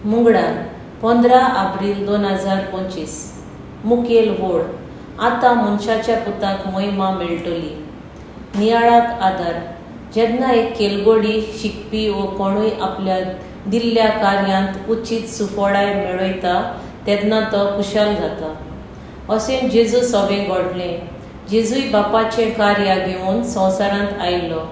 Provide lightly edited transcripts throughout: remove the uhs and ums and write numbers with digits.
मंगळार, 15 आब्रील 2025. मुखेल ओळ: आतां मनशाच्या पुताक मोहिमा मेळटली. नियाळाक आदार: जेन्ना एक खेळगडी, शिकपी वो कोणूय आपल्या दिल्ल्या कार्यांत उचीत सुफळाय मेळयता तेन्ना तो खुशाल जाता. अशें जेजू सोबें घडलें. जेजूय बापाचें कार्य घेवन संवसारांत आयलो.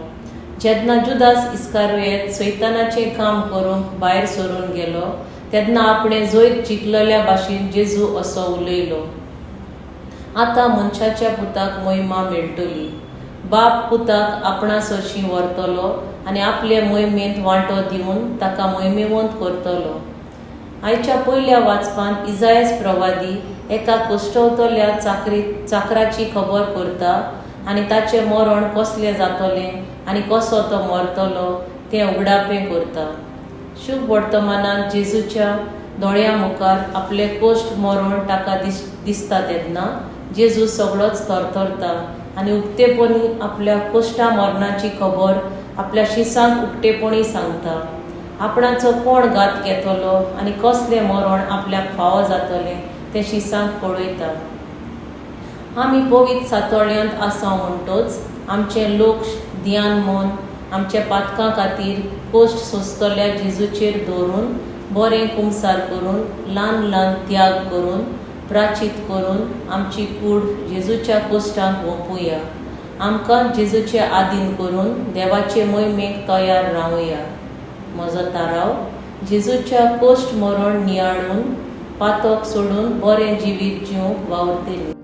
जेन्ना जुदास इस्कारियोत सैतानाचें काम करूंक भायर सरून गेलो तेन्ना आपणें जैत जिखलेल्या भाशेन जेजू असो उलयलो, "आतां मनशाच्या पुताक मोहिमा मेळटली. बाप पुताक आपणा सरशीं व्हरतलो आनी आपले मोहिमेंत वांटो दिवन ताका मोहिमेवंत करतलो." आयच्या पयल्या वाचपांत इजायस प्रवादी एका कश्टवतल्या चाकरी चाकराची खबर करता आनी ताचें मरण कसलें जातलें आनी कसो तो मरतलो तें उगडापें करता. शुभ वर्तमानांत जेजूच्या दोळ्यां मुखार आपलें कश्ट, मरण ताका दिसता तेन्ना जेजू सगळोच थरथरता आनी उक्तेपणी आपल्या कश्टा मरणाची खबर आपल्या शिसांक उक्तेपणी सांगता. आपणाचो कोण घात घेतलो आनी कसलें मरण आपल्याक फावो जातलें तें शिसांक कळयता. आमी पवित्र सातोळ्यांत आसा म्हणटच आमचें लक्ष, ध्यान, मन आमच्या पातकां खातीर कश्ट सोंसतल्या जेजूचेर दवरून, बरें कुमसार करून, ल्हान ल्हान त्याग करून, प्राचित करून आमची कूड जेजूच्या कश्टांक ओंपुया. आमकां जेजूचे आदीन करून देवाचे मोहिमेक तयार रावया. म्हजो थाराव: जेजूच्या कश्ट मरण नियाळून पातक सोडून बरें जिवीत जिवंक वावुरतली.